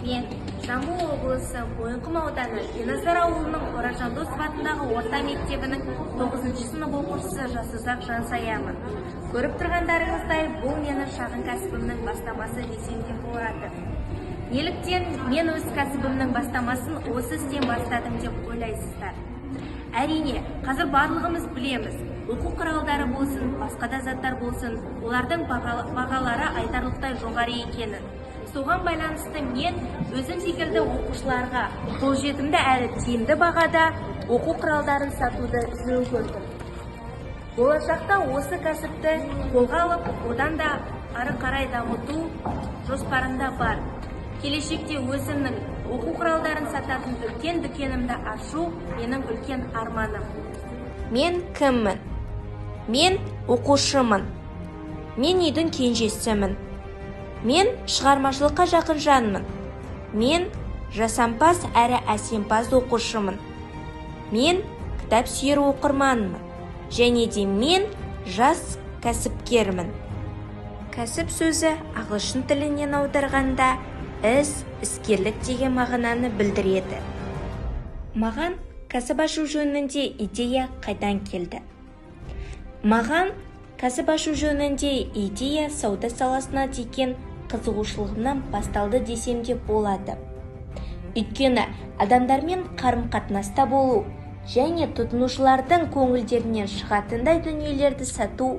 Мен Жамбыл облысы, Мойынқұм ауданы, Беназар ауылының Ораз Жандосов атындағы орта мектебінің 9 сынып оқушысы Жасұзақ Жансаямын. Көріп тұрғандарыңыздай, бұл менің шағын кәсібімнің бастамасы десем де болады. Неліктен мен өз кәсібімнің бастамасын осы істен бастадым деп ойлайсыздар? Әрине, қазір барлығымыз білеміз, оқу құралдары болсын, басқа да заттар болсын, олардың бағалары айтарлықтай жоғары екенін. Соған байланысты мен өзім секілді оқушыларға қолжетімді әрі тиімді бағада оқу құралдарын сатуды жөн көрдім. Болашақта осы кәсіпті қолға алып, одан да ары қарай дамыту жоспарымда бар. Келешекте өзімнің оқу құралдарын сататын үлкен дүкенімді ашу менің үлкен арманым. Мен кіммін? Мен оқушымын. Мен үйдің кенжесімін. Мен шығармашылыққа жақын жанмын. Мен жасампаз әрі әсемпаз оқушымын. Мен кітап сүйер оқырманмын. Және де мен жас кәсіпкермін. Кәсіп сөзі ағылшын тілінен аударғанда іс, іскерлік деген мағынаны білдіреді. Маған кәсіп ашу жөнінде идея қайдан келді? Маған кәсіп ашу жөнінде идея сауда саласына деген қызығушылығымнан басталды десем де болады. Өйткені адамдармен қарым-қатынаста болу және тұтынушылардың көңілдерінен шығатындай дүниелерді сату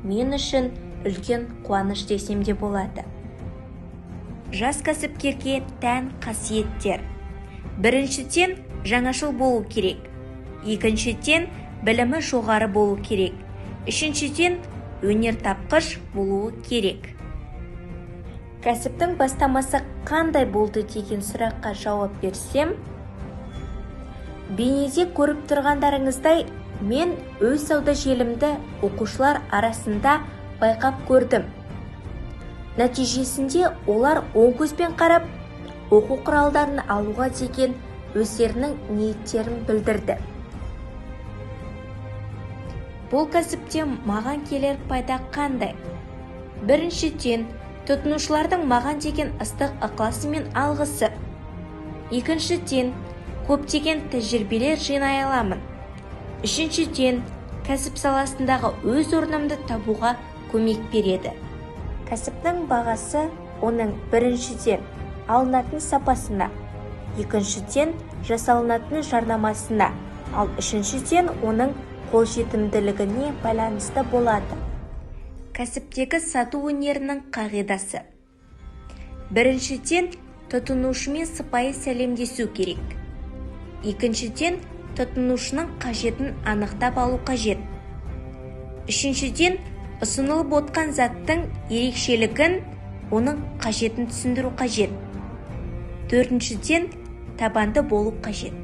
мен үшін үлкен қуаныш десем де болады. Жас кәсіпкерге тән қасиеттер. Біріншіден, жаңашыл болу керек. Екіншіден, білімі жоғары болу керек. Үшіншіден, өнертапқыш болуы керек. Кәсіптің бастамасы қандай болды деген сұраққа жауап берсем, бейнеде көріп тұрғандарыңыздай, мен өз сауда желімді оқушылар арасында байқап көрдім. Нәтижесінде олар оң көзбен қарап, оқу құралдарын алуға деген өздерінің ниеттерін білдірді. Бұл кәсіптен маған келер пайда қандай? Біріншіден, тұтынушылардың маған деген ыстық ықыласы мен алғысы. Екіншіден, көптеген тәжірибелер жинай аламын. Үшіншіден, кәсіп саласындағы өз орнымды табуға көмек береді. Кәсіптің бағасы оның, біріншіден, алынатын сапасына, екіншіден, жасалынатын жарнамасына, ал үшіншіден, оның қолжетімділігіне байланысты болады. Кәсіптегі сату өнерінің қағидасы. Біріншіден, тұтынушымен сыпайы сәлемдесу керек. Екіншіден, тұтынушының қажетін анықтап алу қажет. Үшіншіден, ұсынылып отқан заттың ерекшелігін, оның қажетін түсіндіру қажет. Төртіншіден, табанды болу қажет.